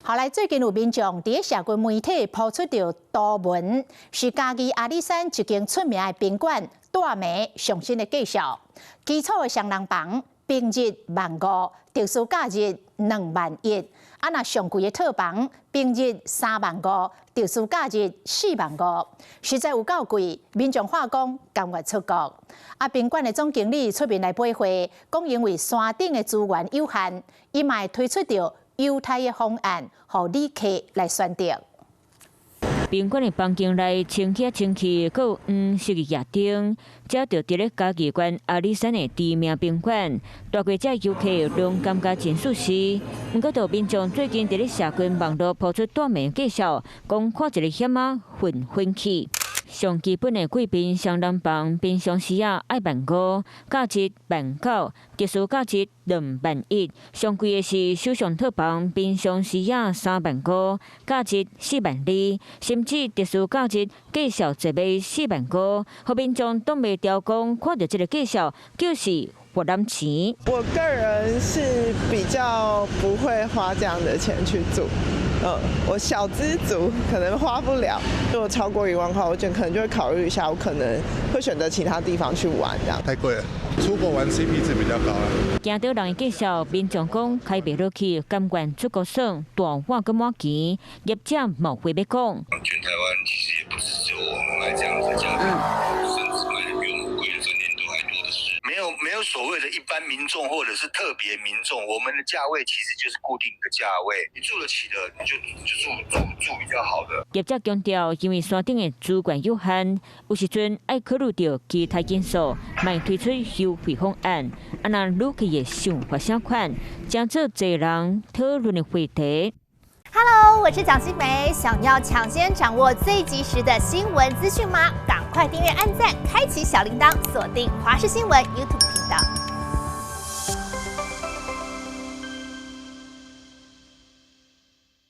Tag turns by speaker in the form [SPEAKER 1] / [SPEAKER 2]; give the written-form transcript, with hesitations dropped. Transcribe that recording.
[SPEAKER 1] 後來最近有民眾佇社群媒體 po 出著圖文，是嘉義阿里山一間出名的賓館大暝上新的介紹。基礎的雙人房，平日萬五，特殊假日2萬1。啊，若上貴的套房，平日3萬5，特殊假日4萬5，實在有夠貴。民眾話講甘願出國。啊，賓館的總經理出面來回話，講因為山頂的資源有限，伊嘛會推出著優待的方案，予旅客來選擇。
[SPEAKER 2] 賓館的房間內清起清氣，閣有黃色的夜燈，這就佇咧嘉義縣阿里山的知名賓館，大過遮遊客攏感覺真舒適。毋過，就民眾最近佇咧社群網路 po 出大暝介紹，講看一个險仔昏昏去。上基本的貴賓雙人房，平常時仔愛萬五，假日萬9，特殊假日2萬1。上貴的是首相套房，平常時仔3萬5，假日4萬2，甚至特殊假日介紹一尾4萬5。予民眾擋袂牢講，看著這个介紹就是博攬錢。
[SPEAKER 3] 我個人是比較不會花這樣的錢去住。我小資族可能花不了，如果超過1萬塊，我就可能就會考慮一下，我可能會選擇其他地方去玩，這樣。
[SPEAKER 4] 太貴了，出國玩 CP 值比較高啦。
[SPEAKER 2] 驚著人的介紹，民眾講開袂落去，甘願出國耍，大碗閣滿錢，業者無話欲講。
[SPEAKER 5] 全台灣其實也不是只有我們賣這樣子的價格，甚至賣得比我們貴的飯店都還多的是。沒有所謂的一般民眾或者是特別民眾，我們的價位其實就是固定一個價位，你住得起的你就住比較好的。
[SPEAKER 2] 業者強調，因為山頂的資源有限，有時陣愛考慮著其他因素，嘛會推出優惠方案。啊，若旅客的想法相款，將做濟人討論的話題。
[SPEAKER 6] Hello，我是蔣新梅，想要搶先掌握最及時的新聞資訊嗎？趕快訂閱、按讚、開啟小鈴鐺，鎖定華視新聞 YouTube 頻道。